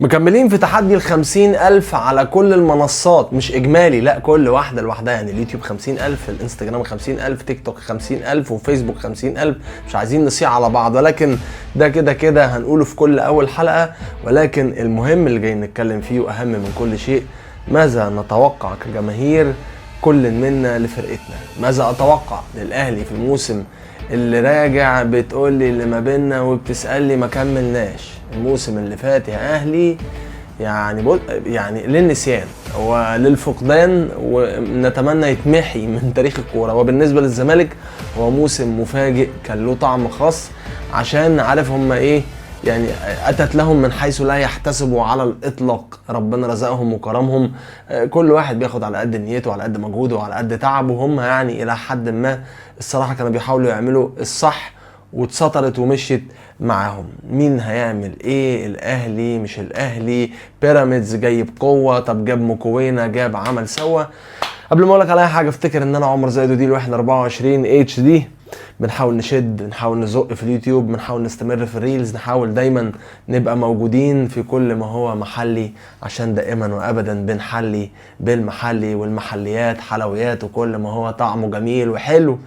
مكملين في تحدي 50,000 على كل المنصات، مش إجمالي، لا كل واحدة لوحدها. يعني اليوتيوب 50,000، الانستجرام 50,000، تيك توك 50,000، وفيسبوك 50,000. مش عايزين نصيع على بعض، ولكن ده كده كده هنقوله في كل أول حلقة. ولكن المهم اللي جاي نتكلم فيه وأهم من كل شيء، ماذا نتوقع كجماهير كل منا لفرقتنا؟ ماذا أتوقع للأهلي في الموسم اللي راجع؟ بتقول لي اللي ما بيننا وبتسألني ما كملناش الموسم اللي فات يا أهلي، يعني يعني للنسيان وللفقدان، ونتمنى يتمحي من تاريخ الكورة. وبالنسبة للزمالك هو موسم مفاجئ كان له طعم خاص، عشان عارف هم ايه يعني، اتت لهم من حيث لا يحتسبوا على الاطلاق. ربنا رزقهم وكرمهم، كل واحد بياخد على قد نيته وعلى قد مجهوده وعلى قد تعبه. هم يعني الى حد ما الصراحة كانوا بيحاولوا يعملوا الصح، واتسطرت ومشيت معاهم. مين هيعمل ايه؟ الاهلي مش الاهلي، بيراميدز جاي بقوة، طب جاب موكوينا، جاب عمل سوا. قبل ما اقولك على اي حاجة، افتكر ان انا عمر زايد ودي الواحد 24 HD. بنحاول نشد، نحاول نزق في اليوتيوب، بنحاول نستمر في ال reels، نحاول دايما نبقى موجودين في كل ما هو محلي، عشان دائما وابدا بنحلي بالمحلي والمحليات، حلويات وكل ما هو طعمه جميل وحلو.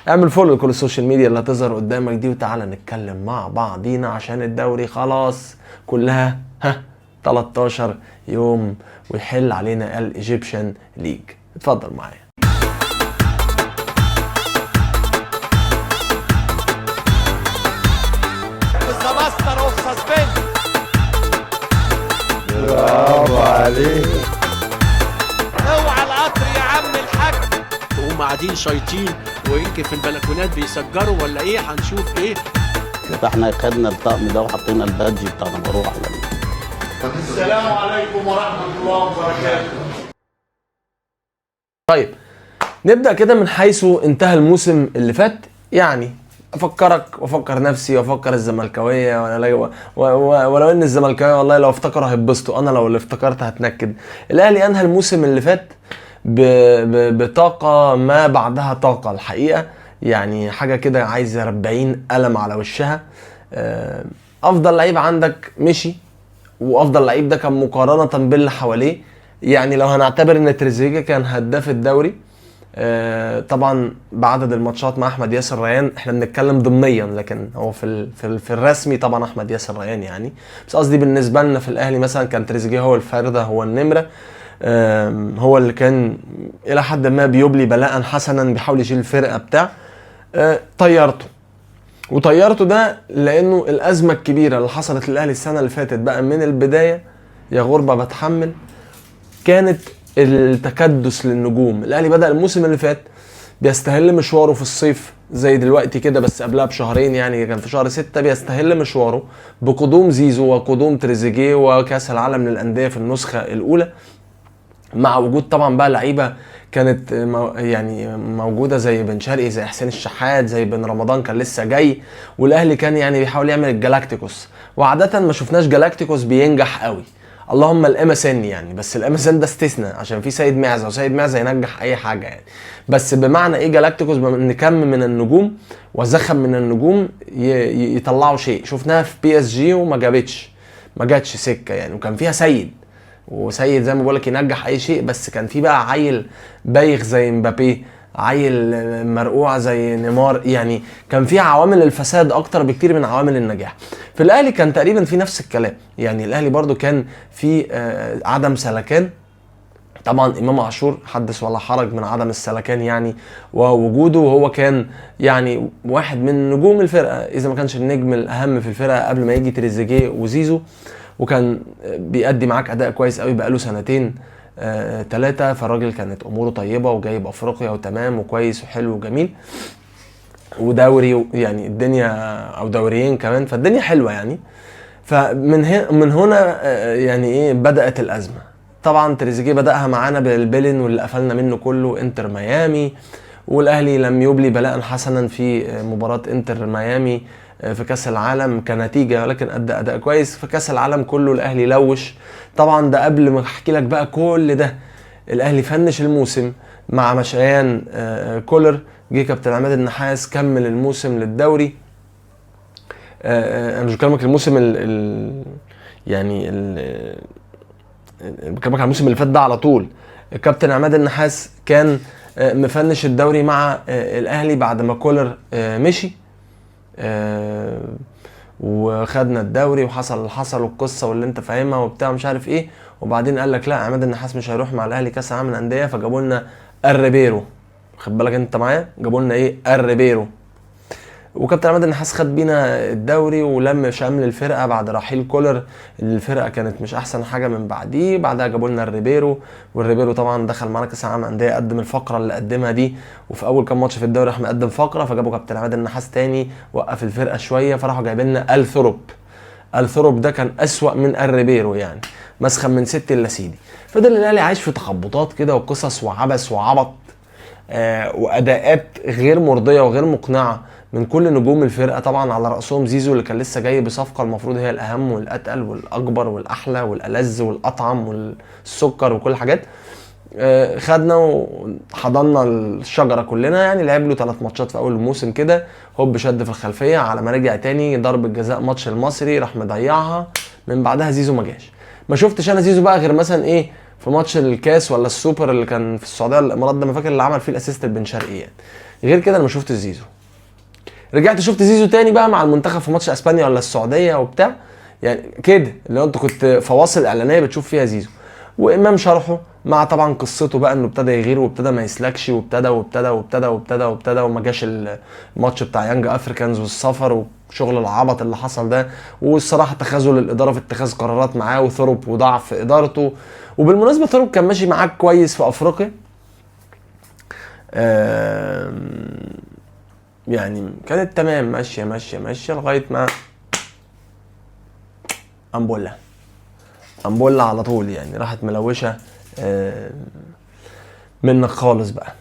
اعمل follow لكل ال social media اللي هتظهر قدامك دي، وتعالى نتكلم مع بعضينا عشان الدوري خلاص كلها ها 13 يوم ويحل علينا ال Egyptian League. اتفضل معايا. The master of suspense. برافو عليك. اوعى القطر يا عم الحاج. وهم قاعدين شايطين، ويمكن في البلكونات بيسجروا ولا ايه، هنشوف ايه. فاحنا خدنا الطقم ده وحطينا ال badge بتاع مروه على السلام عليكم ورحمة الله وبركاته. طيب نبدأ كده من حيث انتهى الموسم اللي فات. يعني افكرك وافكر نفسي وافكر الزملكاويه، ولو ان الزملكاويه والله لو افتكروا هيتبسطوا، انا لو اللي افتكرت هتنكد. الاهلي انهى الموسم اللي فات بطاقة ما بعدها طاقة الحقيقة، يعني حاجة كده عايزه 40 قلم على وشها. افضل لعيب عندك مشي، وافضل لعيب ده كان مقارنة باللي حواليه. يعني لو هنعتبر ان تريزيجيه كان هداف الدوري، طبعا بعدد الماتشات مع احمد ياسر ريان، احنا بنتكلم ضمنيا، لكن هو في الرسمي طبعا احمد ياسر ريان يعني، بس قصدي بالنسبة لنا في الاهلي مثلا كان تريزيجيه هو الفرده، هو النمرة، هو اللي كان الى حد ما بيبلي بلاء حسنا، بيحاول يشيل الفرقة بتاع. طيرته، وطيرته ده لانه الازمة الكبيرة اللي حصلت للاهلي السنة اللي فاتت بقى من البداية، يا غربه بتحمل، كانت التكدس للنجوم. الاهلي بدأ الموسم اللي فات بيستهل مشواره في الصيف زي دلوقتي كده، بس قبلها بشهرين، يعني كان في شهر 6 بيستهل مشواره بقدوم زيزو وقدوم تريزيجيه وكاس العالم للأندية في النسخة الأولى، مع وجود طبعا بقى لعيبة كانت يعني موجودة زي بن شرقي، زي حسين الشحات، زي بن رمضان كان لسه جاي، والأهلي كان يعني بيحاول يعمل الجالاكتيكوس. وعادة ما شفناش جالاكتيكوس بينجح قوي، اللهم ال MSN يعني، بس ال MSN ده استثناء عشان في سيد معزة، وسيد معزة ينجح اي حاجة يعني. بس بمعنى ايه جالاكتيكوس؟ ان كم من النجوم وزخم من النجوم يطلعوا شيء. شفناها في PSG وما جابتش، ما جاتش سكة يعني، وكان فيها سيد، وسيد زي ما بقولك ينجح اي شيء، بس كان في بقى عيل بايخ زي مبابي، عيل مرقوع زي نيمار، يعني كان في عوامل الفساد اكتر بكتير من عوامل النجاح. في الاهلي كان تقريبا في نفس الكلام، يعني الاهلي برضو كان في عدم سلكان. طبعا امام عاشور حدث ولا حرج من عدم السلكان يعني، ووجوده وهو كان يعني واحد من نجوم الفرقة، اذا ما كانش النجم الاهم في الفرقة قبل ما يجي تريزيجيه وزيزو، وكان بيأدي معاك اداء كويس قوي بقاله سنتين 3، فالراجل كانت اموره طيبة وجايب افريقيا وتمام وكويس وحلو وجميل ودوري، يعني الدنيا او دوريين كمان، فالدنيا حلوة يعني. فمن من هنا يعني ايه بدأت الازمة. طبعا تريزيجيه بدأها معانا بالبيلن واللي قفلنا منه كله انتر ميامي، والاهلي لم يبلي بلاء حسنا في مباراة انتر ميامي في كاس العالم كنتيجة، ولكن ادى اداء كويس في كاس العالم كله. الاهلي لوش طبعا، ده قبل ما احكي لك بقى كل ده. الاهلي finish الموسم مع مشيان كولر، جه كابتن عماد النحاس كمل الموسم للدوري. انا مش بكلمك الموسم يعني بكلمك على الموسم اللي فات ده على طول. الكابتن عماد النحاس كان مفنش الدوري مع الاهلي بعد ما كولر مشي، وخدنا الدوري وحصل اللي حصل والقصه واللي انت فاهمها وبتاع مش عارف ايه. وبعدين قال لك لا، عماد النحاس مش هيروح مع الاهلي كاس العالم للاندية، فجابوا لنا الريبيرو. خد بالك انت معايا، جابوا لنا ايه؟ الريبيرو. وكابتن عماد النحاس خد بينا الدوري ولم شمل الفرقة بعد رحيل كولر، الفرقة كانت مش احسن حاجة من بعديه. بعدها جابوا لنا الريبيرو، والريبيرو طبعا دخل معانا كاس العالم للاندية، قدم الفقرة اللي قدمها دي، وفي اول كام ماتش في الدوري راح مقدم فقره، فجابوا كابتن عماد النحاس تاني وقف الفرقة شوية، فراحوا جايبين لنا الثروب. الثروب ده كان اسوأ من الريبيرو يعني، مسخن من ست الا سيدي. فضل الاهلي عايش في تخبطات كده وقصص وعبث وعبط، واداءات غير مرضية وغير مقنعة من كل نجوم الفرقة، طبعا على راسهم زيزو اللي كان لسه جاي بصفقة المفروض هي الاهم والاتقل والاكبر والاحلى والالذ والاطعم والسكر وكل الحاجات. خدنا وحضنا الشجرة كلنا يعني، لعب له 3 ماتشات في اول الموسم كده، هوب شد في الخلفية، على ما رجع تاني ضربه جزاء ماتش المصري راح مضيعها. من بعدها زيزو ما جاش. ما شفتش انا زيزو بقى غير مثلا ايه في ماتش الكاس ولا السوبر اللي كان في السعودية ولا الامارات ده، ما فاكر اللي عمل فيه ال assist لبن شرقي يعني. غير كده انا ما شفتش زيزو. رجعت شفت زيزو تاني بقى مع المنتخب في ماتش اسبانيا ولا السعودية وبتاع يعني كده، اللي هو انت كنت فواصل اعلانية بتشوف فيها زيزو. وامام شرحه مع طبعا قصته بقى انه ابتدى يغير وابتدى ما يسلكش وابتدى وابتدى وابتدى وابتدى وابتدى، وما جاش الماتش بتاع يانج افريكانز والسفر وشغل العبط اللي حصل ده، والصراحة تخاذل الادارة في اتخاذ قرارات معاه، وثروب وضعف ادارته. وبالمناسبة ثروب كان ماشي معاك كويس في افريقيا، يعني كانت تمام ماشية ماشية ماشية لغاية ما امبولا على طول يعني راحت ملوشه منك خالص بقى.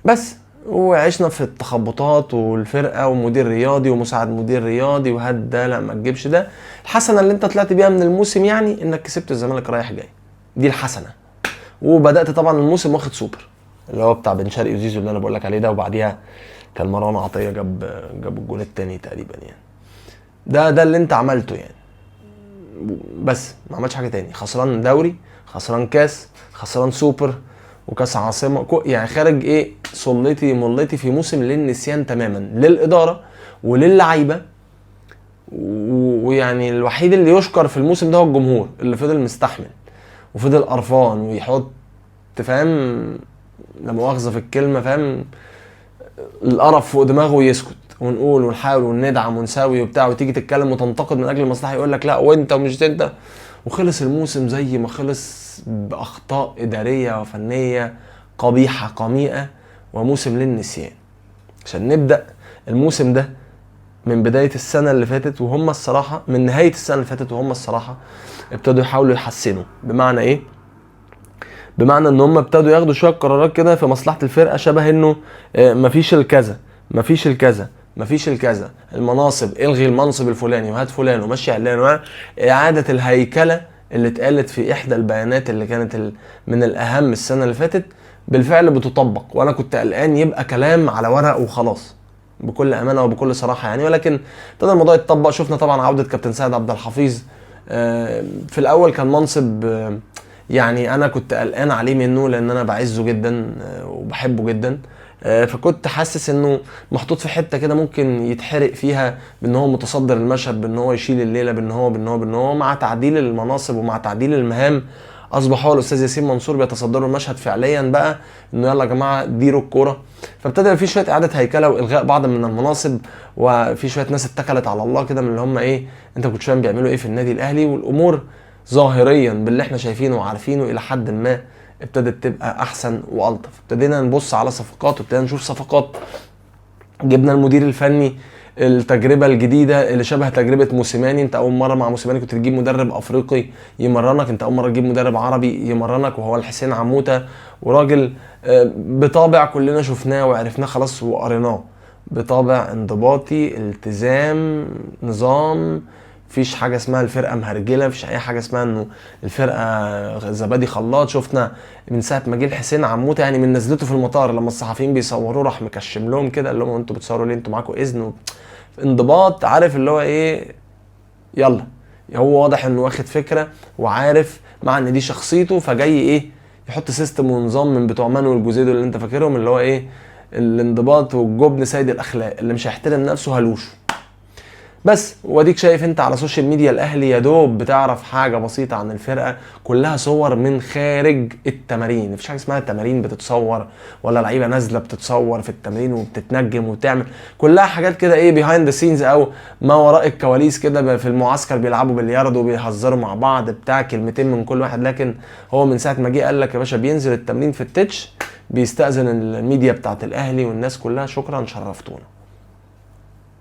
بس وعشنا في التخبطات والفرقة ومدير رياضي ومساعد مدير رياضي وهات ده لا ما تجيبش ده. الحسنة اللي انت طلعت بيها من الموسم يعني انك كسبت الزمالك رايح جاي، دي الحسنة. وبدات طبعا الموسم واخد سوبر اللي هو بتاع بن شرقي وزيزو اللي انا بقول لك عليه ده، وبعديها كان مروان عطية جاب الجون التاني تقريبا يعني. ده اللي انت عملته يعني، بس ما عملتش حاجة تاني. خسران دوري، خسران كاس، خسران سوبر وكاس عاصمة، يعني خارج ايه صلتي ملتي في موسم للنسيان تماما للادارة وللعيبه. ويعني الوحيد اللي يشكر في الموسم ده هو الجمهور اللي فضل مستحمل وفضل قرفان ويحط فاهم لا مؤاخذة في الكلمة فاهم القرف فوق دماغه ويسكت، ونقول ونحاول وندعم ونساوي وبتاع، وتيجي تتكلم وتنتقد من اجل المصلحة يقول لك لا وانت ومش انت. وخلص الموسم زي ما خلص باخطاء ادارية وفنيه قبيحة قميئه، وموسم للنسيان. عشان نبدا الموسم ده من بداية السنة اللي فاتت، وهم الصراحة من نهاية السنة اللي فاتت وهم الصراحة ابتدوا يحاولوا يحسنوا. بمعنى ايه؟ بمعنى ان هم ابتدوا ياخدوا شوية قرارات كده في مصلحة الفرقة، شبه انه مفيش الكذا مفيش الكذا مفيش الكذا، المناصب الغي المنصب الفلاني وهات فلان ومشي علان، اعاده الهيكله اللي اتقالت في احدى البيانات اللي كانت من الاهم السنة اللي فاتت بالفعل بتطبق. وانا كنت قلقان يبقى كلام على ورق وخلاص بكل امانه وبكل صراحة يعني، ولكن ابتدى الموضوع يتطبق. شفنا طبعا عوده كابتن سيد عبد الحفيظ، في الاول كان منصب يعني انا كنت قلقان عليه منه لان انا بعزه جدا وبحبه جدا، فكنت حاسس انه محطوط في حتة كده ممكن يتحرق فيها، بان هو متصدر المشهد، بان هو يشيل الليلة، بان هو بان هو بان هو. مع تعديل المناصب ومع تعديل المهام اصبح هو الاستاذ ياسين منصور بيتصدروا المشهد فعليا بقى، انه يلا يا جماعة ديروا الكورة. فابتدى في شوية اعاده هيكله والغاء بعض من المناصب، وفي شوية ناس اتكلت على الله كده من اللي هم ايه انت كنت فاهم بيعملوا ايه في النادي الاهلي. والامور ظاهريا باللي احنا شايفينه وعارفينه الى حد ما ابتدت تبقى احسن والطف. ابتدينا نبص على صفقات وابتدينا نشوف صفقات، جبنا المدير الفني، التجربة الجديدة اللي شبه تجربه موسيماني. انت اول مرة مع موسيماني كنت تجيب مدرب افريقي يمرنك، انت اول مرة تجيب مدرب عربي يمرنك وهو الحسين عموتة، وراجل بطابع كلنا شفناه وعرفناه خلاص وقريناه، بطابع انضباطي، التزام، نظام، مفيش حاجة اسمها الفرقة مهرجله، مفيش اي حاجة اسمها انه الفرقة زبادي خلاط. شفنا من ساعة ما جه الحسين عموتة يعني من نزلته في المطار لما الصحفيين بيصوروه راح مكشم لهم كده، قال لهم انتوا بتصوروا ليه، انتوا معاكم اذن انضباط، عارف اللي هو ايه، يلا هو واضح انه واخد فكرة وعارف مع ان دي شخصيته، فجاي ايه يحط system ونظام من بتوع مانويل جوزيدو اللي انت فاكرهم، اللي هو ايه الانضباط والجبن سيد الاخلاق، اللي مش هيحترم نفسه هلوشه. بس واديك شايف انت على social media الاهلي يا دوب بتعرف حاجة بسيطة عن الفرقة، كلها صور من خارج التمارين، مفيش حاجة اسمها تمارين بتتصور ولا لعيبة نازله بتتصور في التمرين وبتتنجم وبتعمل، كلها حاجات كده ايه behind the scenes او ما وراء الكواليس كده. في المعسكر بيلعبوا بلياردو وبيهزروا مع بعض بتاع كلمتين من كل واحد، لكن هو من ساعة ما جه قال لك يا باشا بينزل التمرين في التتش بيستأذن الميديا بتاعت الاهلي والناس كلها، شكرا شرفتونا.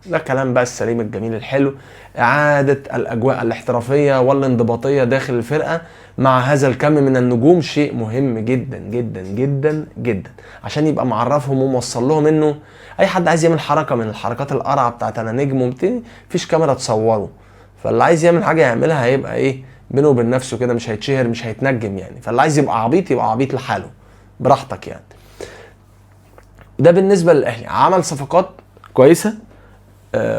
ده كلام بقى السليم الجميل الحلو، إعادة الأجواء الاحترافية والانضباطية داخل الفرقة مع هذا الكم من النجوم شيء مهم جدا جدا جدا جدا، عشان يبقى معرفهم وموصل لهم انه اي حد عايز يعمل حركة من الحركات القرعة بتاعت انا نجم وبتاع مفيش كاميرا تصوره، فاللي عايز يعمل حاجة يعملها هيبقى ايه بينه وبين نفسه كده، مش هيتشهر مش هيتنجم يعني. فاللي عايز يبقى عبيط يبقى عبيط لحاله براحتك يعني. ده بالنسبة للأهلي، عمل صفقات كويسة،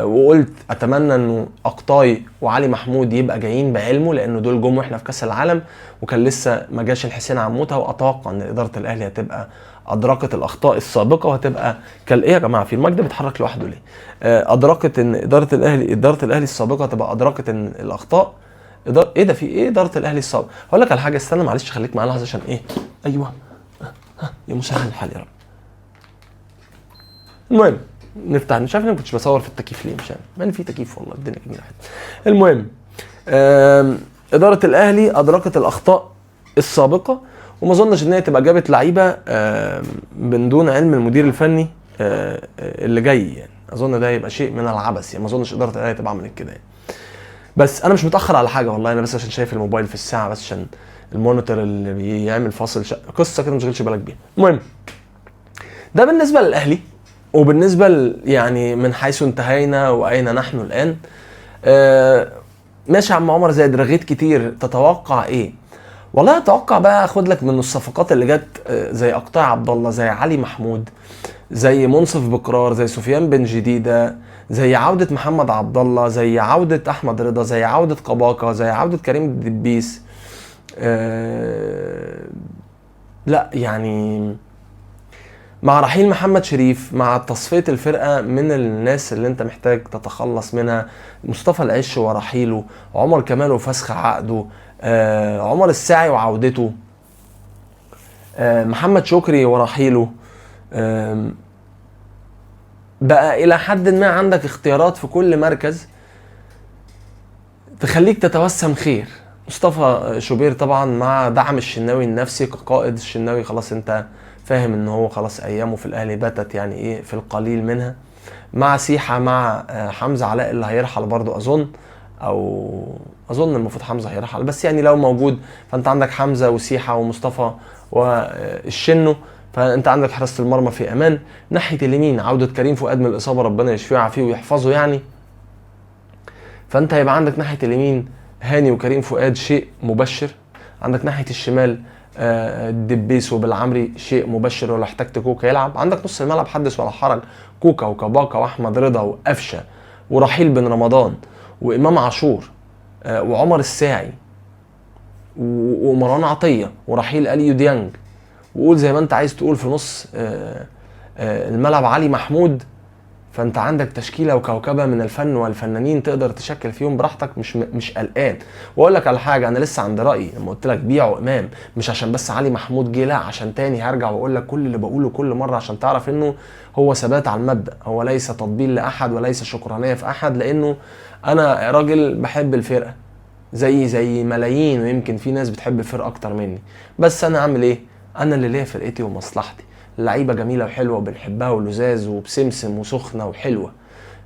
وقلت اتمنى انه اقطاي وعلي محمود يبقى جايين بعلمه، لانه دول جم واحنا في كاس العالم وكان لسه ما جاش الحسين عموتة، واتوقع ان ادارة الاهلي هتبقى ادركت الاخطاء السابقة وهتبقى كال ايه يا جماعة في المايك ده بيتحرك لوحده ليه؟ ادركت ان ادارة الاهلي السابقة تبقى ادركت ان الاخطاء ايه ده في ايه ادارة الاهلي السابقة؟ هقول لك على حاجة، استنى معلش خليك معايا لحظة عشان ايه، ايوه يا مسهل الحال يا رب. المهم نفتح، مش عارف انا ما كنتش بصور في التكييف ليه، مش عارف ما في تكييف والله الدنيا جميلة حلوة. المهم ادارة الاهلي ادركت الاخطاء السابقة، وما اظنش ان هي تبقى جابت لعيبة من دون علم المدير الفني اللي جاي يعني، اظن ده يبقى شيء من العبث يعني، ما اظنش ادارة الاهلي تبقى عملت كده يعني. بس انا مش متاخر على حاجة والله، انا بس عشان شايف الموبايل في الساعة، بس عشان ال monitor اللي بيعمل فاصل قصة كده ما تشغلش بالك بيها. المهم ده بالنسبة للاهلي، وبالنسبة يعني من حيث انتهينا واين نحن الان. ماشي يا عم عمر زايد، رغيت كتير، تتوقع ايه؟ والله اتوقع بقى اخد لك من الصفقات اللي جت زي اقطاع عبد الله، زي علي محمود، زي منصف بقرار، زي سفيان بن جديدة، زي عوده محمد عبد الله، زي عوده احمد رضا، زي عوده قباقه، زي عوده كريم الدبيس. لا يعني مع رحيل محمد شريف، مع تصفية الفرقة من الناس اللي انت محتاج تتخلص منها، مصطفى العش ورحيله، عمر كمال وفسخ عقده، عمر الساعي وعودته، محمد شكري ورحيله، بقى إلى حد ما عندك اختيارات في كل مركز تخليك تتوسم خير. مصطفى شوبير طبعا مع دعم الشناوي النفسي كقائد، الشناوي خلاص انت فاهم ان هو خلاص ايامه في الاهلي باتت يعني ايه في القليل منها، مع سيحة، مع حمزة علاء اللي هيرحل برضو اظن، او اظن المفروض حمزة هيرحل، بس يعني لو موجود فانت عندك حمزة وسيحة ومصطفى والشنو، فانت عندك حراسة المرمى في امان. ناحية اليمين عودة كريم فؤاد من الاصابة، ربنا يشفيه ويعافيه ويحفظه يعني، فانت هيبقى عندك ناحية اليمين هاني وكريم فؤاد شيء مبشر، عندك ناحية الشمال الدبيس وبالعمري شيء مبشر، ولو احتجت كوكا يلعب. عندك نص الملعب حدث ولا حرج، كوكا وكباكا واحمد رضا وقفشه ورحيل بن رمضان وامام عاشور وعمر الساعي ومروان عطية ورحيل اليو ديانج، وقول زي ما انت عايز تقول في نص الملعب علي محمود. فانت عندك تشكيله وكوكبه من الفن والفنانين تقدر تشكل فيهم براحتك، مش قلقان. واقول لك على حاجة، انا لسه عند رايي لما قلت لك بيعوا امام، مش عشان بس علي محمود جه، لا عشان تاني هرجع واقول لك كل اللي بقوله كل مرة عشان تعرف انه هو ثبات على المبدا، هو ليس تطبيل لاحد وليس شكرانيه في احد، لانه انا راجل بحب الفرقة زي ملايين، ويمكن في ناس بتحب الفرقة اكتر مني، بس انا اعمل ايه؟ انا اللي ليا فرقتي ومصلحتي. اللعيبة جميلة وحلوه وبنحبها ولزاز وبسمسم وسخنه وحلوه،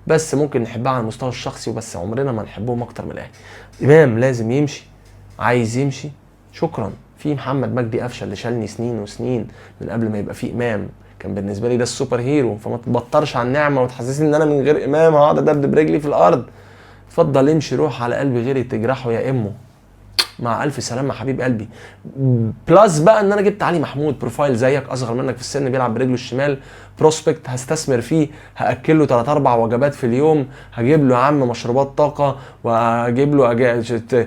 بس ممكن نحبها على المستوى الشخصي وبس، عمرنا ما نحبهم اكتر من الاهلي. امام لازم يمشي، عايز يمشي، شكرا. في محمد مجدي قفشه اللي شالني سنين وسنين من قبل ما يبقى في امام، كان بالنسبة لي ده ال super hero، فما تبطرش على النعمة وتحسسني ان انا من غير امام هقعد ادبدب رجلي في الارض. اتفضل امشي، روح على قلب غيري تجرحه يا امه. مع الف سلامه حبيب قلبي. plus بقى ان انا جبت علي محمود، profile زيك، اصغر منك في السن، بيلعب برجله الشمال، prospect، هستثمر فيه، هاكل له 3 4 وجبات في اليوم، هجيب له يا عم مشروبات طاقة، وهجيب له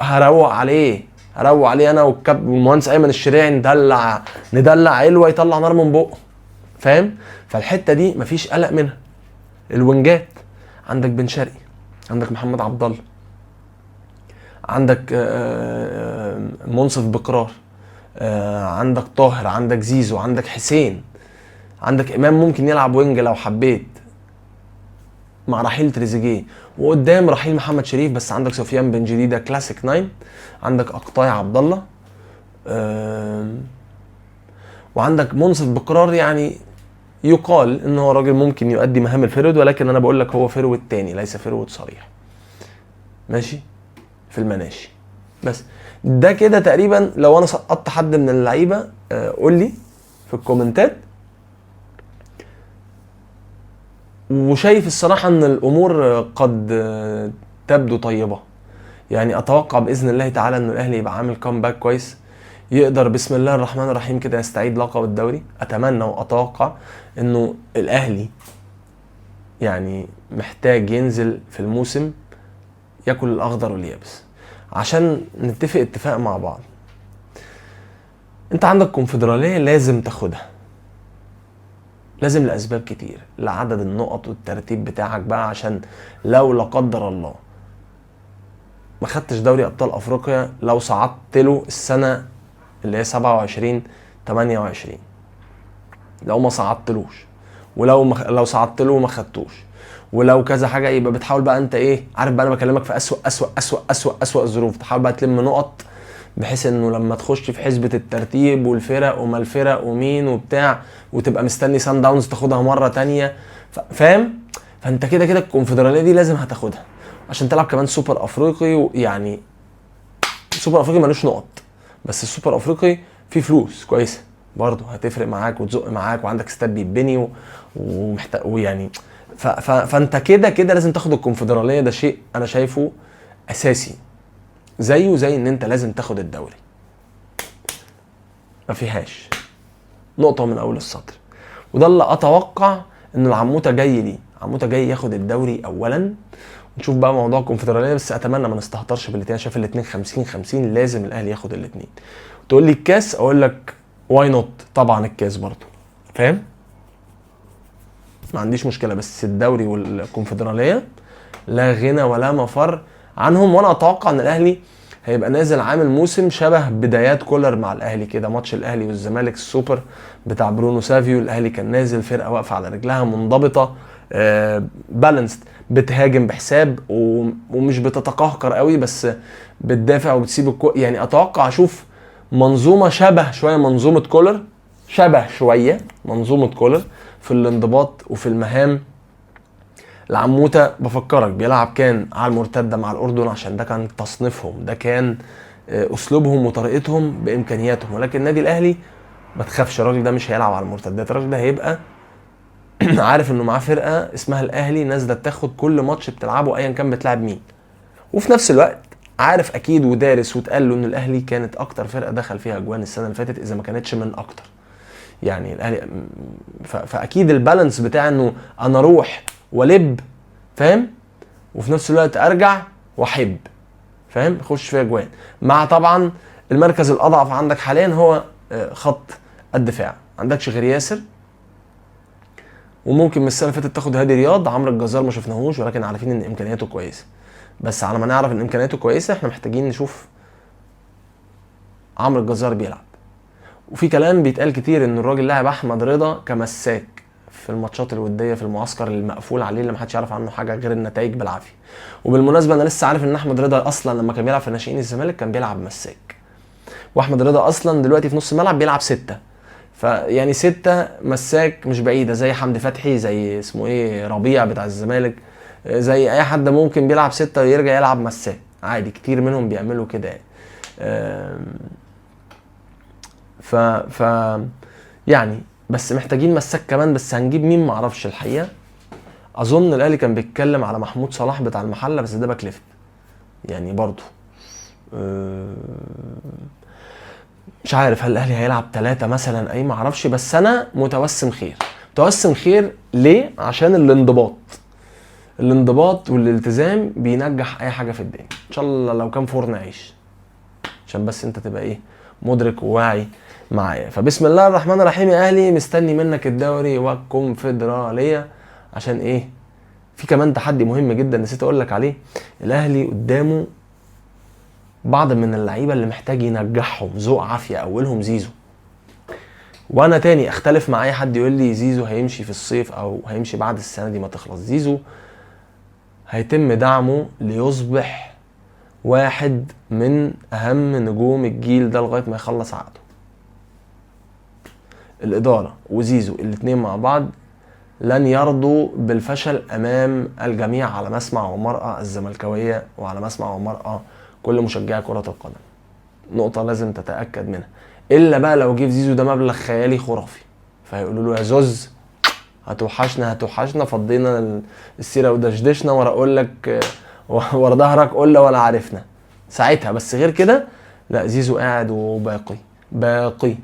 هروق عليه، هروق عليه انا والمهندس ايمن الشريعي، ندلع ندلع علوه يطلع نار من بقه، فاهم؟ فالحته دي مفيش قلق منها. الوينجات عندك بن شرقي، عندك محمد عبد الله، عندك منصف بقرار، عندك طاهر، عندك زيزو، عندك حسين، عندك امام ممكن يلعب wing لو حبيت مع رحيل تريزيجيه، وقدام رحيل محمد شريف، بس عندك سفيان بن جديدة classic 9، عندك اقطاي عبد الله، وعندك منصف بقرار. يعني يقال ان هو راجل ممكن يؤدي مهام ال forward، ولكن انا بقول لك هو forward تاني ليس forward صريح، ماشي في المناشي. بس ده كده تقريبا. لو انا سقطت حد من اللعيبة قول لي في الكومنتات. وشايف الصراحة ان الامور قد تبدو طيبة، يعني اتوقع باذن الله تعالى ان الاهلي يبقى عامل comeback كويس، يقدر بسم الله الرحمن الرحيم كده يستعيد لقب الدوري. اتمنى واتوقع انه الاهلي يعني محتاج ينزل في الموسم ياكل الاخضر واليابس، عشان نتفق اتفاق مع بعض. انت عندك كونفدرالية لازم تاخدها، لازم لاسباب كتير، لعدد النقط والترتيب بتاعك بقى، عشان لو لا قدر الله ما خدتش دوري ابطال افريقيا، لو صعدت له السنة اللي هي 27 28، لو ما صعدتلوش، ولو ما لو صعدت له وما خدتوش، ولو كذا حاجة، يبقى بتحاول بقى انت ايه، عارف بقى انا بكلمك في اسوأ اسوأ اسوأ اسوأ اسوأ الظروف، تحاول بقى تلم نقط بحيث انه لما تخش في حسبه الترتيب والفرق وما الفرق ومين وبتاع، وتبقى مستني سان داونز تاخدها مرة تانية، فاهم؟ فانت كده كده الكونفدراليه دي لازم هتاخدها عشان تلعب كمان سوبر افريقي. ويعني سوبر افريقي ملوش نقط، بس السوبر افريقي فيه فلوس كويسة برضه، هتفرق معاك وتزق معاك، وعندك استاد بيتبني ومحتاج، ويعني فانت كده كده لازم تاخد الكونفدراليه، ده شيء انا شايفه اساسي، زيه زي ان انت لازم تاخد الدوري، ما فيهاش نقطة من اول السطر. وده اللي اتوقع ان العموته جاي ليه، عموتة جاي ياخد الدوري اولا، نشوف بقى موضوع الكونفدراليه. بس اتمنى ما نستهترش بالاثنين، شايف الاثنين 50-50، لازم الاهلي ياخد الاثنين. تقول لي الكاس، اقول لك why not، طبعا الكاس برضو، فاهم؟ ما عنديش مشكلة، بس الدوري والكونفدراليه لا غنى ولا مفر عنهم. وانا اتوقع ان الاهلي هيبقى نازل عامل موسم شبه بدايات كولر مع الاهلي كده، ماتش الاهلي والزمالك السوبر بتاع برونو سافيو، الاهلي كان نازل فرقه واقفة على رجلها منضبطة، balanced، بتهاجم بحساب ومش بتتقهقر قوي، بس بتدافع وبتسيب يعني اتوقع اشوف منظومة شبه شوية منظومة كولر، شبه شوية منظومة كولر في الانضباط وفي المهام. العموته بفكرك بيلعب كان على المرتدة مع الاردن، عشان ده كان تصنيفهم، ده كان اسلوبهم وطريقتهم بامكانياتهم. ولكن النادي الاهلي ما تخافش، الراجل ده مش هيلعب على المرتدات، الراجل ده هيبقى عارف انه معاه فرقه اسمها الاهلي نازله تاخد كل ماتش بتلعبه ايا كان بتلعب مين، وفي نفس الوقت عارف اكيد ودارس واتقال له ان الاهلي كانت اكتر فرقه دخل فيها اجوان السنة اللي فاتت، اذا ما كانتش من اكتر. يعني الاهلي فاكيد ال balance بتاع انه انا اروح والب، فاهم، وفي نفس الوقت ارجع واحب، فاهم، اخش فيها اجوان. مع طبعا المركز الاضعف عندك حاليا هو خط الدفاع، ما عندكش غير ياسر، وممكن من السنة اللي فاتت تاخد هادي رياض. عمرو الجزار ما شفناهوش، ولكن عارفين ان امكانياته كويسة، بس على ما نعرف ان امكانياته كويسة احنا محتاجين نشوف عمرو الجزار بيلعب. وفي كلام بيتقال كتير ان الراجل لاعب احمد رضا كمساك في الماتشات الودية في المعسكر المقفول عليه اللي محدش يعرف عنه حاجة غير النتائج بالعافية. وبالمناسبة انا لسه عارف ان احمد رضا اصلا لما كان بيلعب في ناشئين الزمالك كان بيلعب مساك، واحمد رضا اصلا دلوقتي في نص الملعب بيلعب 6، فيعني 6 مساك مش بعيدة، زي حمدي فتحي، زي اسمه ايه ربيع بتاع الزمالك، زي اي حد ممكن بيلعب 6 ويرجع يلعب مساك عادي، كتير منهم بيعملوا كده يعني. ف ف يعني بس محتاجين مساك كمان، بس هنجيب مين معرفش الحقيقة. اظن الاهلي كان بيتكلم على محمود صلاح بتاع المحلة، بس ده back left يعني برضه مش عارف هل الاهلي هيلعب 3 مثلا اي، ما اعرفش، بس انا متوسم خير. متوسم خير ليه؟ عشان الانضباط. الانضباط والالتزام بينجح اي حاجة في الدنيا، ان شاء الله لو كان فرن عيش، عشان بس انت تبقى ايه، مدرك وواعي معايا. فبسم الله الرحمن الرحيم يا اهلي، مستني منك الدوري والكونفدراليه، عشان ايه؟ في كمان تحدي مهم جدا نسيت اقول لك عليه. الاهلي قدامه بعض من اللعيبة اللي محتاج ينجحهم ذوق عافية، اولهم زيزو. وانا تاني اختلف مع اي حد يقول لي زيزو هيمشي في الصيف او هيمشي بعد السنة دي ما تخلص. زيزو هيتم دعمه ليصبح واحد من اهم نجوم الجيل ده لغاية ما يخلص عقده. الادارة وزيزو الاتنين مع بعض لن يرضوا بالفشل امام الجميع على مسمع ومرأى الزملكاويه وعلى مسمع ومرأى كل مشجعي كره القدم. نقطة لازم تتاكد منها، الا بقى لو جه في زيزو ده مبلغ خيالي خرافي، فهيقولوا له يا زوز هتوحشنا هتوحشنا، فضينا السيرة ودشدشنا، ورا اقول لك ورا ظهرك قلة ولا عرفنا ساعتها. بس غير كده لا، زيزو قاعد وباقي باقي.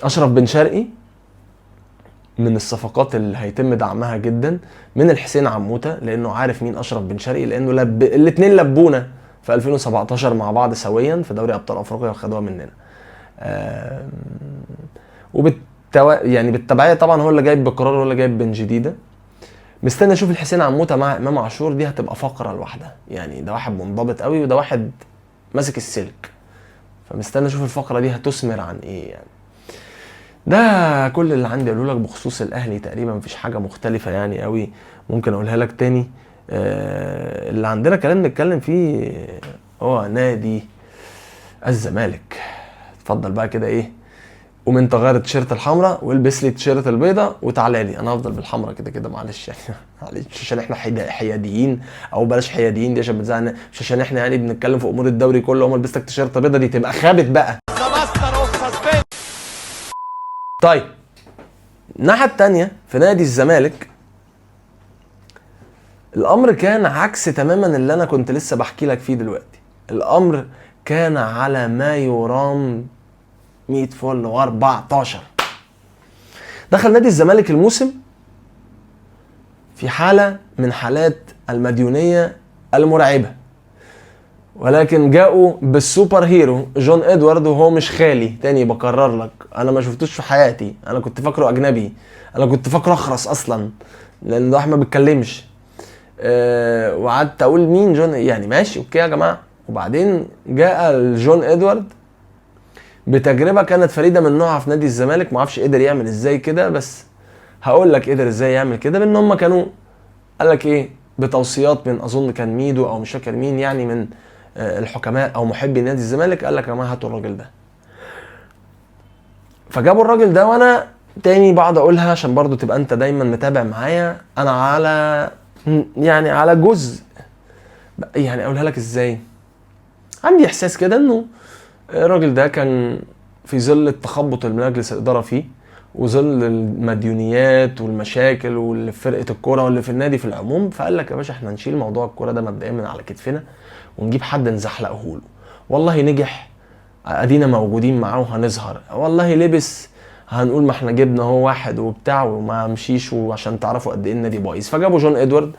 اشرف بن شرقي من الصفقات اللي هيتم دعمها جدا من الحسين عموتة، لانه عارف مين اشرف بن شرقي، لانه الاثنين لبونا في 2017 مع بعض سويا في دوري ابطال افريقيا وخدوها مننا. يعني بالتبعيه طبعا هو اللي جايب بقرار، هو اللي جايب بن جديدة. مستني اشوف الحسين عموتة مع امام عاشور، دي هتبقى فقره لوحدها، يعني ده واحد منضبط قوي وده واحد ماسك السلك، فمستني اشوف الفقرة دي هتثمر عن ايه. يعني ده كل اللي عندي اقوله لك بخصوص الاهلي، تقريبا مفيش حاجة مختلفة يعني قوي ممكن اقولها لك تاني. اللي عندنا كلام نتكلم فيه هو نادي الزمالك. اتفضل بقى كده ايه، قوم انت غير التيشيرت الحمراء والبس لي التيشيرت البيضاء وتعالى لي، انا هفضل بالحمراء كده كده معلش يعني معلش، مش عشان احنا حياديين، او بلاش حياديين دي عشان بتزعل، مش عشان احنا يعني بنتكلم في امور الدوري كله، اول ما لبستك تيشيرت بيضاء دي تبقى خابت بقى. طيب الناحية الثانية في نادي الزمالك الامر كان عكس تماما اللي انا كنت لسه بحكي لك فيه دلوقتي. الامر كان على ما يرام 100 فل و14. دخل نادي الزمالك الموسم في حالة من حالات المديونية المرعبة، ولكن جاءوا بال super hero جون ادوارد، وهو مش خالي. تاني بكرر لك، انا ما شفتوش في حياتي، انا كنت فاكره اجنبي، انا كنت فاكره اخرس اصلا لان ده ما بيتكلمش. وقعدت اقول مين جون يعني، ماشي okay يا جماعة. وبعدين جاء الجون ادوارد بتجربه كانت فريدة من نوعها في نادي الزمالك، ما اعرفش قدر يعمل ازاي كده، بس هقول لك قدر ازاي يعمل كده. بان هم كانوا قال لك ايه، بتوصيات من اظن كان ميدو او مش فاكر مين يعني من الحكماء او محبي نادي الزمالك، قال لك يا جماعة هاتوا الراجل ده. فجابوا الراجل ده. وانا تاني بقعد اقولها عشان برضو تبقى انت دايما متابع معايا، انا على يعني على جزء يعني اقولها لك ازاي، عندي احساس كده انه الراجل ده كان في ظل التخبط اللي مجلس الادارة فيه، وظل المديونيات والمشاكل واللي في فرقه الكورة واللي في النادي في العموم، فقال لك يا باشا احنا نشيل موضوع الكورة ده مبدئيا من على كتفنا ونجيب حد نزحلقه له. والله نجح ادينا موجودين معاه وهنظهر، والله لبس هنقول ما احنا جبنا هو واحد وبتاع وما مشيش، وعشان تعرفوا قد ايه النادي بايظ. فجابوا جون ادوارد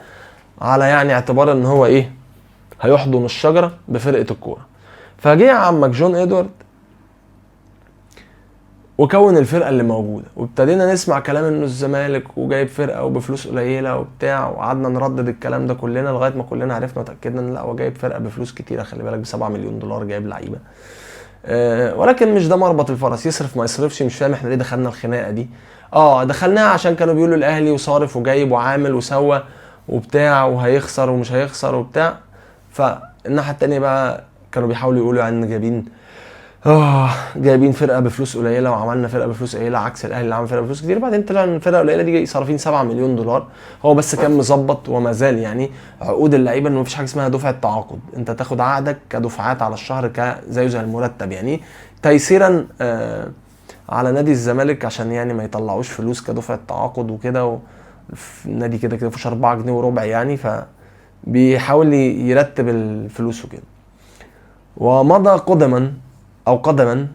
على يعني اعتبار ان هو ايه، هيحضن الشجرة بفرقة الكورة. فجه عمك جون ادوارد وكون الفرقة اللي موجودة، وابتدينا نسمع كلام انه الزمالك وجايب فرقه وبفلوس قليله وبتاع، وقعدنا نردد الكلام ده كلنا لغاية ما كلنا عرفنا وتاكدنا ان لا، هو جايب فرقه بفلوس كتيرة، خلي بالك ب7 مليون دولار جايب لعيبة. ولكن مش ده مربط الفرس، يصرف ما يصرفش مش فاهم احنا ليه دخلنا الخناقة دي. دخلناها عشان كانوا بيقولوا الاهلي وصارف وجايب وعامل وسوى وبتاع وهيخسر ومش هيخسر وبتاع. فالناحيه التانية بقى كانوا بيحاولوا يقولوا يعني جايبين فرقه بفلوس قليله وعملنا فرقه بفلوس قليله عكس الاهلي اللي عمل فرقه بفلوس كتير. بعدين طلع ان الفرقة القليلة دي صارفين 7 مليون دولار. هو بس كان مظبط وما زال يعني عقود اللعيبة انه مفيش حاجة اسمها دفعه تعاقد، انت تاخد عقدك كدفعات على الشهر زيه زي المرتب، يعني تيسيرا على نادي الزمالك عشان يعني ما يطلعوش فلوس كدفعه تعاقد وكده. النادي كده كده مفيش 4.25 جنيه يعني، فبيحاول يرتب الفلوس وكده. ومضى قدما او قدما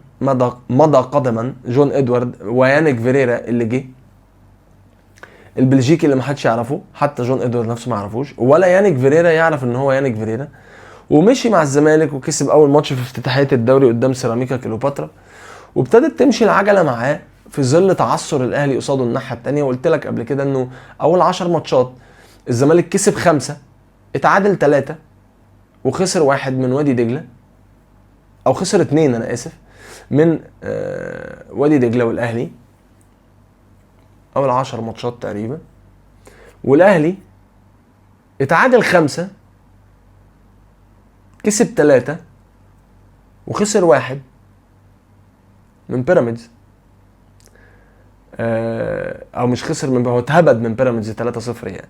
مضى قدما جون ادوارد ويانيك فيريرا اللي جه البلجيكي اللي ما حدش يعرفه، حتى جون ادوارد نفسه ما يعرفوش، ولا يانيك فيريرا يعرف ان هو يانيك فيريرا. ومشي مع الزمالك وكسب اول ماتش في افتتاحيه الدوري قدام سيراميكا كليوباترا، وابتدت تمشي العجلة معاه في ظل تعثر الاهلي قصاده الناحية الثانية. وقلت لك قبل كده انه اول 10 ماتشات الزمالك كسب 5، اتعادل 3، وخسر 1 من وادي دجله، او خسر 2 انا اسف من وادي دجله والاهلي، اول 10 ماتشات تقريبا. والاهلي اتعادل 5، كسب 3، وخسر 1 من بيراميدز، او مش خسر من، هو اتهبد من بيراميدز 3-0 يعني.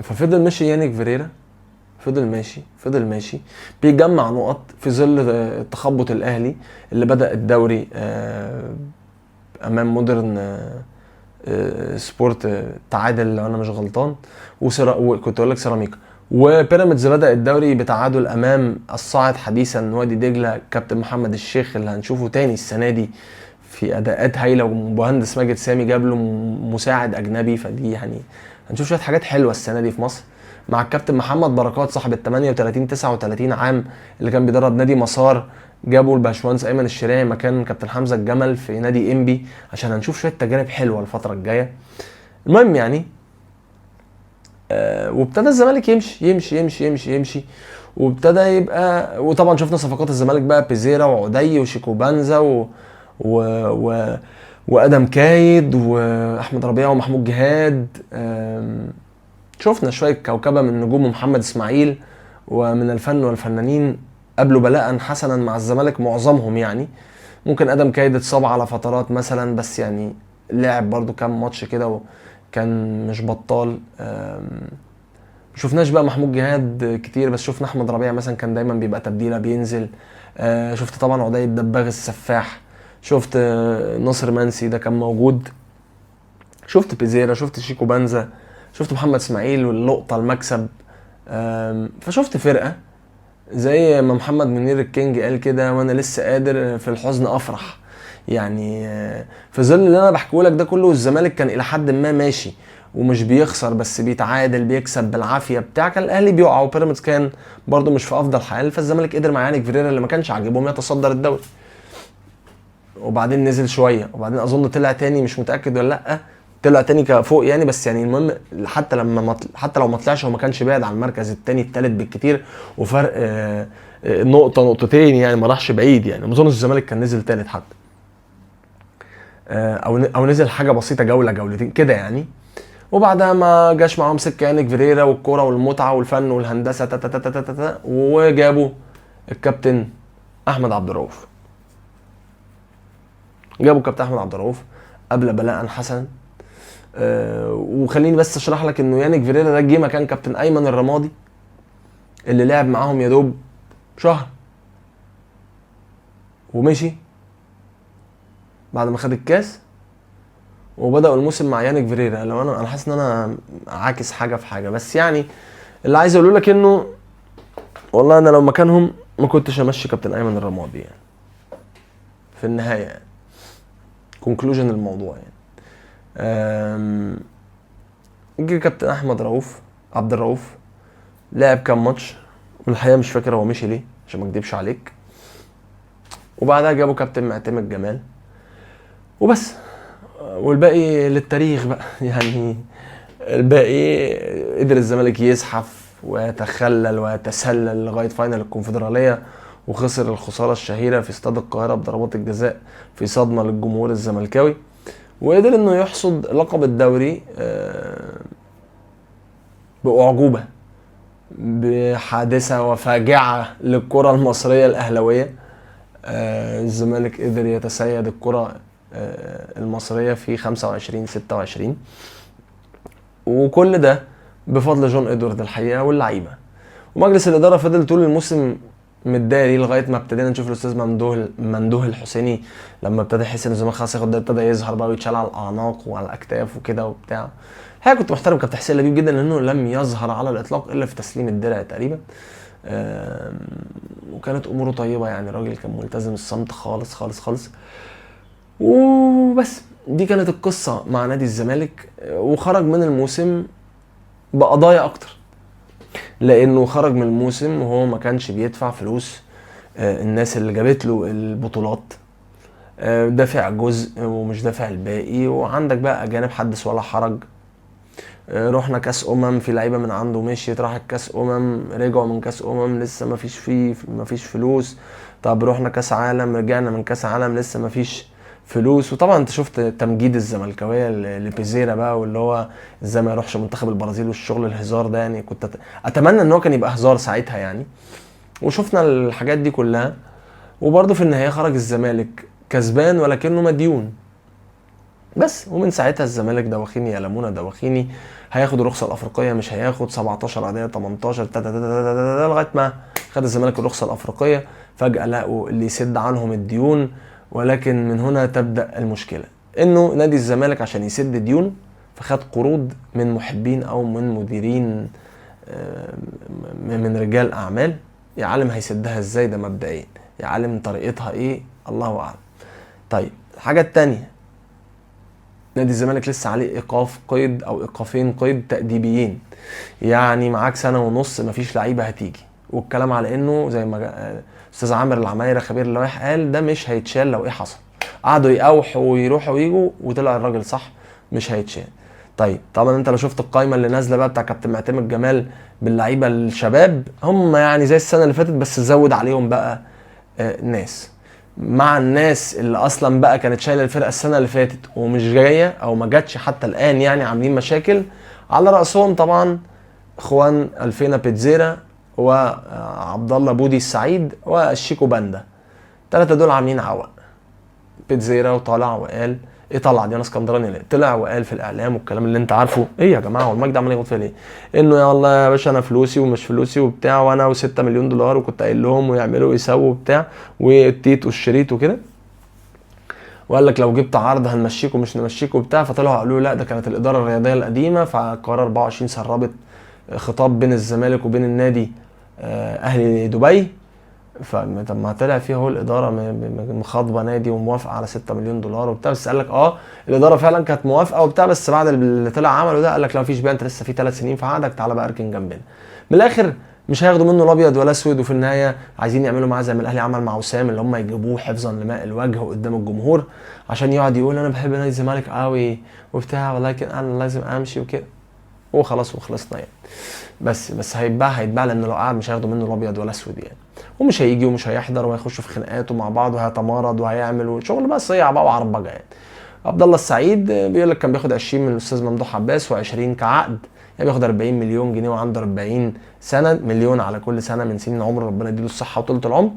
ففضل ماشي يانيك فيريرا، فضل ماشي فضل ماشي بيجمع نقط في ظل تخبط الاهلي اللي بدأ الدوري امام مودرن سبورت، تعادل لو انا مش غلطان، وكنت اقول لك سيراميكا. وبيراميدز بدأ الدوري بتعادل امام الصاعد حديثا وادي دجله، كابتن محمد الشيخ اللي هنشوفه تاني السنة دي في اداءات هايلة، ومهندس ماجد سامي جاب له مساعد اجنبي، فدي يعني هنشوف شوية حاجات حلوة السنة دي في مصر مع الكابتن محمد بركات صاحب ال 38 39 عام اللي كان بيدرب نادي مسار، جابوا الباشمهندس ايمن الشريعي مكان كابتن حمزة الجمل في نادي انبي، عشان هنشوف شوية تجارب حلوة الفترة الجاية. المهم يعني وابتدى الزمالك يمشي يمشي يمشي يمشي يمشي، وابتدى يبقى، وطبعا شفنا صفقات الزمالك بقى، بيزيرا وعدي وشيكوبانزا و و و وادم كايد واحمد ربيعة ومحمود جهاد. شفنا شوية كوكبه من نجوم محمد اسماعيل ومن الفن والفنانين قابلوا بلاء حسنا مع الزمالك معظمهم يعني. ممكن ادم كايد اتصاب على فترات مثلا، بس يعني لعب برضو كام ماتش كده وكان مش بطال. شفناش بقى محمود جهاد كتير، بس شفنا احمد ربيع مثلا كان دايما بيبقى تبديله بينزل. شفت طبعا عدي الدباغ السفاح، شفت ناصر منسي ده كان موجود، شفت بيزيرا، شفت شيكو بانزا، شفت محمد اسماعيل واللقطه المكسب. فشفت فرقه زي ما محمد منير الكينج قال كده، وانا لسه قادر في الحزن افرح. يعني في ظل اللي انا بحكيه لك ده كله، الزمالك كان الى حد ما ماشي ومش بيخسر، بس بيتعادل بيكسب بالعافية بتاع، كان الاهلي بيقع وبيراميدز كان برده مش في افضل حال. فالزمالك قدر مع يانيك فيريرا اللي ما كانش عاجبهم يتصدر الدوري، وبعدين نزل شوية، وبعدين اظن طلع تاني، مش متاكد ولا لا، طلع تاني كفوق يعني. بس يعني المهم حتى لما حتى لو ما طلعش هو ما كانش بعيد عن المركز الثاني الثالث بالكتير، وفرق نقطة نقطتين يعني، ما راحش بعيد يعني. ما اظنش الزمالك كان نزل ثالث حتى، او نزل حاجة بسيطة جولة جولتين كده يعني. وبعدها ما جاش معاهم سكة يانيك فيريرا والكوره والمتعة والفن والهندسة تا تا تا تا تا تا، وجابوا الكابتن احمد عبد الرؤوف. جابوا الكابتن احمد عبد الرؤوف قبل بلاء حسنا. وخليني بس اشرح لك انه يانيك فيريرا ده جه مكان كابتن ايمن الرمادي اللي لعب معاهم يا دوب شهر ومشي بعد ما خد الكاس، وبداوا الموسم مع يانيك فيريرا. لو انا حاسس ان انا عاكس حاجة في حاجة، بس يعني اللي عايز اقوله لك انه والله انا لو مكانهم ما كنتش امشي كابتن ايمن الرمادي يعني في النهاية، يعني conclusion الموضوع يعني. جه كابتن احمد رؤوف عبد الرؤوف، لعب كام ماتش والحقيقة مش فاكر هو مشي ليه عشان ما اكدبش عليك. وبعدها جابوا كابتن معتمد جمال وبس، والباقي للتاريخ بقى يعني. الباقي قدر الزمالك يزحف ويتخلل ويتسلل لغاية final الكونفدراليه، وخسر الخسارة الشهيرة في استاد القاهرة بضربات الجزاء في صدمة للجمهور الزملكاوي، وقدر انه يحصد لقب الدوري باعجوبه، بحادثة وفاجعه للكرة المصرية الاهلاوية. الزمالك قدر يتسيد الكره المصرية في 25-26، وكل ده بفضل جون ادوارد الحقيقة واللعيبة. ومجلس الادارة فضل طول الموسم متداري لغاية ما ابتدينا نشوف الاستاذ ممدوح الحسيني لما ابتدى يحس ان الزمالك خلاص ياخد ده، ابتدى يظهر بقى ويتشال على الاعناق وعلى الاكتاف وكده وبتاع. الحقيقة كنت محترم كابتن حسين لبيب جدا لانه لم يظهر على الاطلاق الا في تسليم الدرع تقريبا. وكانت اموره طيبة يعني، الراجل كان ملتزم الصمت خالص خالص خالص. وبس دي كانت القصة مع نادي الزمالك، وخرج من الموسم بقضايا اكتر، لانه خرج من الموسم وهو ما كانش بيدفع فلوس الناس اللي جابت له البطولات، دافع جزء ومش دافع الباقي، وعندك بقى اجانب حدث ولا حرج. رحنا كاس في لعيبة من عنده مشيت راحت كاس رجعوا من كاس لسه ما فيش فلوس. طب رحنا كاس عالم، رجعنا من كاس عالم لسه ما فيش فلوس. وطبعا انت شفت تمجيد الزملكاويه لبيزيرا بقى، واللي هو ازاي ما يروحش منتخب البرازيل والشغل الهزار ده يعني، كنت اتمنى ان هو كان يبقى هزار ساعتها يعني. وشفنا الحاجات دي كلها، وبرضه في النهاية خرج الزمالك كسبان ولكنه مديون بس. ومن ساعتها الزمالك دواخيني يا لمونه دواخيني، هياخد الرخصة الافريقية مش هياخد، 17 قضية 18 تا تا تا تا تا تا، لغاية ما خد الزمالك الرخصة الافريقية. فجاة لقوا اللي يسد عنهم الديون، ولكن من هنا تبدا المشكلة، انه نادي الزمالك عشان يسد ديونه فخد قروض من محبين او من مديرين، من رجال اعمال. يا عالم هيسدها ازاي ده مبدئيا، يا عالم طريقتها ايه، الله اعلم. طيب الحاجة التانية، نادي الزمالك لسه عليه ايقاف قيد او ايقافين قيد تاديبيين، يعني معاك 1.5 سنة مفيش لعيبة هتيجي، والكلام على انه زي ما استاذ عامر العمايره خبير اللوائح قال ده مش هيتشال لو ايه حصل. قعدوا يقاوحوا ويروحوا ويجوا، وطلع الراجل صح مش هيتشال. طيب طبعا انت لو شفت القايمة اللي نازله بقى بتاع كابتن معتمد جمال باللعيبه الشباب، هم يعني زي السنة اللي فاتت بس زود عليهم بقى ناس، مع الناس اللي اصلا بقى كانت شايله الفرقة السنة اللي فاتت ومش جاية او ما جاتش حتى الان، يعني عاملين مشاكل. على راسهم طبعا خوان الفينا بيتزيرا وعبد الله بودي السعيد والشيكو باندا، الثلاثة دول عاملين عوق. بيتزيرا وطالع وقال ايه، طلع دي انا اسكندراني ليه؟ طلع وقال في الاعلام والكلام اللي انت عارفه ايه يا جماعة، هو المايك ده عمال يغلط فيا ليه؟ انه يا الله يا باشا انا فلوسي ومش فلوسي وبتاع، وانا و6 مليون دولار وكنت قايل لهم ويعملوا ويسووا وبتاع والتيت والشريط وكده، وقال لك لو جبت عرض هنمشيكم مش نمشيكم وبتاع. فطلعوا قالوا لا ده كانت الادارة الرياضية القديمة، فقرار 24 سربت خطاب بين الزمالك وبين النادي اهلي دبي. فطب ما طلع فيه هو الادارة مخاطبه نادي وموافقه على 6 مليون دولار وبتاع، بس قال لك الادارة فعلا كانت موافقة وبتاع، بس بعد اللي طلع عمله ده قال لك لا مفيش بقى، انت لسه في 3 سنين في عقدك، تعالى بقى اركن جنبنا. من الاخر مش هياخدوا منه الابيض ولا اسود، وفي النهاية عايزين يعملوا معاه زي ما الاهلي عمل مع وسام، اللي هم يجيبوه حفظا لماء الوجه قدام الجمهور عشان يقعد يقول انا بحب نادي الزمالك قوي وبتاع، ولكن انا لازم امشي وكده وخلاص وخلصنا يعني. بس هيتباع لانه لو قعد مش هياخدوا منه الابيض ولا اسود يعني، ومش هيجي ومش هيحضر وهيخشوا في خناقاته مع بعض وهيتمارض وهيعمل شغل بقى صيع بقى وعربجه يعني. عبد الله السعيد بيقول لك كان بياخد 20 من الاستاذ ممدوح عباس و20 كعقد، يعني بياخد 40 مليون جنيه وعنده 40 سنة، مليون على كل سنة من سنين عمره، ربنا يديله الصحة وطولة العمر.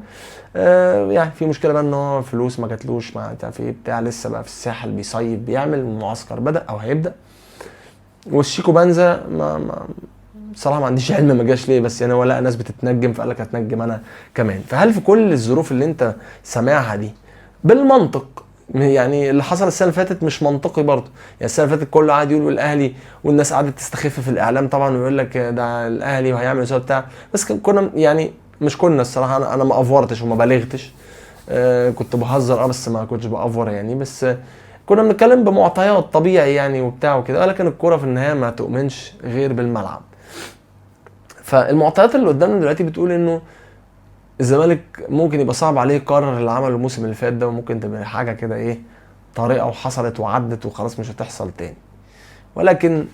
يعني في مشكلة بقى ان هو فلوس ما جاتلوش، ما عارف ايه بتاع، لسه بقى في الساحل بيصيف بيعمل معسكر بدا او هيبدا. والشيكو بانزا ما بصراحة ما عنديش علم ما جاش ليه، بس يعني هو لقى ناس بتتنجم فقال لك هتنجم انا كمان. فهل في كل الظروف اللي انت سامعها دي بالمنطق، يعني اللي حصل السنة اللي فاتت مش منطقي برضه يعني؟ السنة اللي فاتت كله قاعد يقول الاهلي، والناس قعدت تستخف في الاعلام طبعا ويقول لك ده الاهلي وهيعمل ويسوي بتاع، بس كنا يعني مش كنا الصراحة، انا ما افورتش وما بالغتش، كنت بهزر بس ما كنتش بافور يعني، بس كنا بنتكلم بمعطيات طبيعي يعني وبتاع وكده، ولكن الكورة في النهاية ما تؤمنش غير بالملعب. فالمعطيات اللي قدامنا دلوقتي بتقول انه الزمالك ممكن يبقى صعب عليه يكرر اللي عمله الموسم اللي فات ده، وممكن تبقى حاجة كده ايه طريقه وحصلت وعدت وخلاص مش هتحصل تاني، ولكن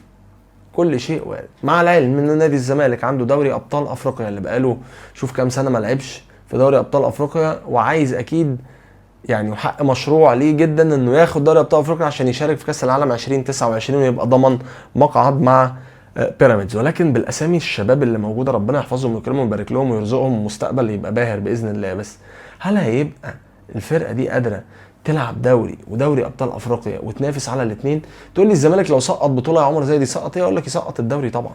كل شيء وارد. مع العلم ان نادي الزمالك عنده دوري ابطال افريقيا اللي بقاله شوف كام سنة ما لعبش في دوري ابطال افريقيا، وعايز اكيد يعني وحق مشروع ليه جدا انه ياخد دوري ابطال افريقيا عشان يشارك في كاس العالم 2029 ويبقى ضمن مقعد مع بيراميدز. ولكن بالاسامي الشباب اللي موجودة ربنا يحفظهم ويكرمهم ويبارك لهم ويرزقهم مستقبل يبقى باهر باذن الله، بس هل هيبقى الفرقة دي قادرة تلعب دوري ودوري ابطال افريقيا وتنافس على الاثنين؟ تقول لي الزمالك لو سقط بطوله يا عمر زي دي سقط ايه؟ اقول لك يسقط الدوري طبعا،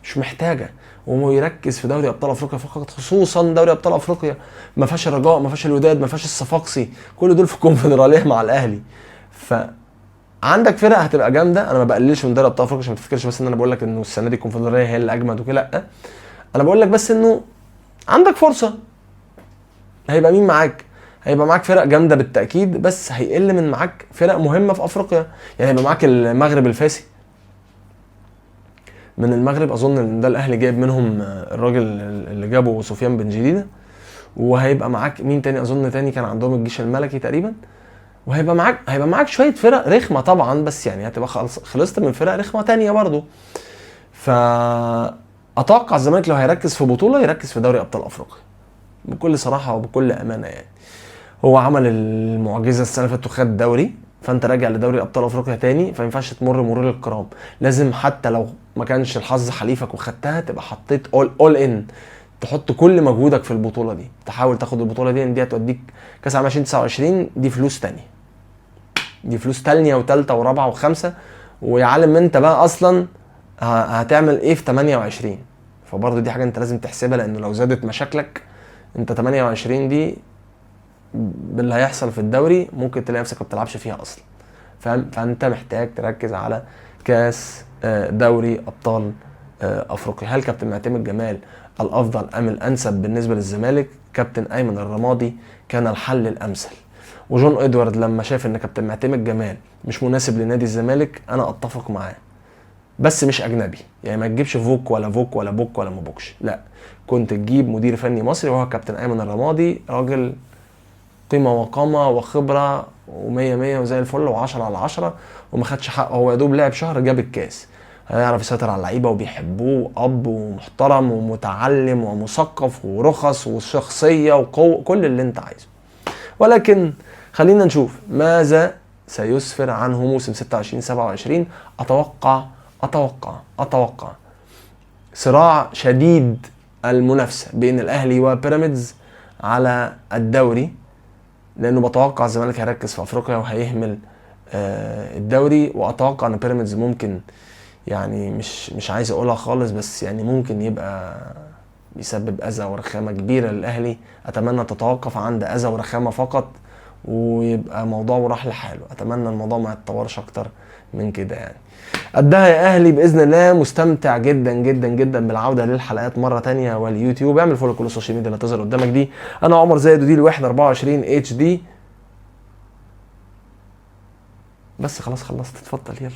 مش محتاجه، ويركز في دوري ابطال افريقيا فقط، خصوصا دوري ابطال افريقيا ما فيهاش الرجاء، ما فيهاش الوداد، ما فيهاش الصفاقسي، كل دول في الكونفدراليه مع الاهلي. ف عندك فرق هتبقى جامدة. انا ما بقللش من دوري ابطال افريقيا عشان ما تفتكرش بس ان انا بقول لك انه السنة دي الكونفدراليه هي اللي اجمد وكده، لا، انا بقول لك بس انه عندك فرصة. هيبقى مين معاك؟ هيبقى معاك فرق جامدة بالتاكيد، بس هيقل من معاك فرق مهمة في افريقيا. يعني هيبقى معاك المغرب الفاسي من المغرب، اظن ان ده الاهلي جايب منهم الراجل اللي جابه سفيان بن جديدة. وهيبقى معاك مين تاني؟ اظن تاني كان عندهم الجيش الملكي تقريبا. وهيبقى معاك، هيبقى معاك شوية فرق رخمة طبعا، بس يعني هتبقى خلصت من فرق رخمة تانية برضو. فا اتوقع الزمالك لو هيركز في بطوله يركز في دوري ابطال افريقيا بكل صراحة وبكل امانه. يعني هو عمل المعجزة السنة اللي فاتت وخد دوري، فانت راجع لدوري ابطال افريقيا تاني، فما ينفعش تمر مرور الكرام. لازم حتى لو ما كانش الحظ حليفك وخدتها تبقى حطيت all in، تحط كل مجهودك في البطولة دي، تحاول تاخد البطولة دي، لان دي هتوديك كاس عالم 2029. دي فلوس تانية، دي فلوس تانية وتالتة ورابعة وخمسة، ويا عالم انت بقى اصلا هتعمل ايه في 28. فبرضه دي حاجة انت لازم تحسبها، لانه لو زادت مشاكلك انت 28 دي باللي هيحصل في الدوري ممكن تلاقي نفسك ما بتلعبش فيها اصلا، فاهم؟ فانت محتاج تركز على كاس دوري ابطال افريقيا. هل كابتن معتمد جمال الافضل ام الانسب بالنسبة للزمالك؟ كابتن ايمن الرمادي كان الحل الامثل، وجون ادوارد لما شاف ان كابتن معتمد جمال مش مناسب لنادي الزمالك انا اتفق معاه، بس مش اجنبي، يعني ما تجيبش فوك ولا فوك ولا بوك ولا ما بوكش، لا، كنت تجيب مدير فني مصري وهو كابتن ايمن الرمادي، راجل قيمة وقامه وخبره ومية مية وزي الفل وعشرة على عشرة، وما خدش حقه، هو يا دوب لعب شهر جاب الكاس. هيعرف يسيطر على اللعيبة وبيحبوه، اب ومحترم ومتعلم ومثقف ورخص وشخصية وقوه، كل اللي انت عايزه. ولكن خلينا نشوف ماذا سيسفر عنه موسم 26-27. اتوقع اتوقع اتوقع صراع شديد المنافسة بين الاهلي وبيراميدز على الدوري، لانه بتوقع الزمالك هيركز في افريقيا وهيهمل الدوري. واتوقع ان بيراميدز ممكن، يعني مش عايز اقولها خالص، بس يعني ممكن يبقى بيسبب اذى ورخامه كبيرة للاهلي. اتمنى تتوقف عند اذى ورخامه فقط ويبقى موضوعه راح لحاله، اتمنى الموضوع ما يتطورش اكتر من كده. يعني قدها يا اهلي باذن الله. مستمتع جدا جدا جدا بالعودة للحلقات مرة تانية واليوتيوب. اعمل follow كل ال social media اللي تظهر قدامك دي. انا عمر زايد ودي الوحدة 24 HD. بس خلاص خلصت، اتفضل يلا.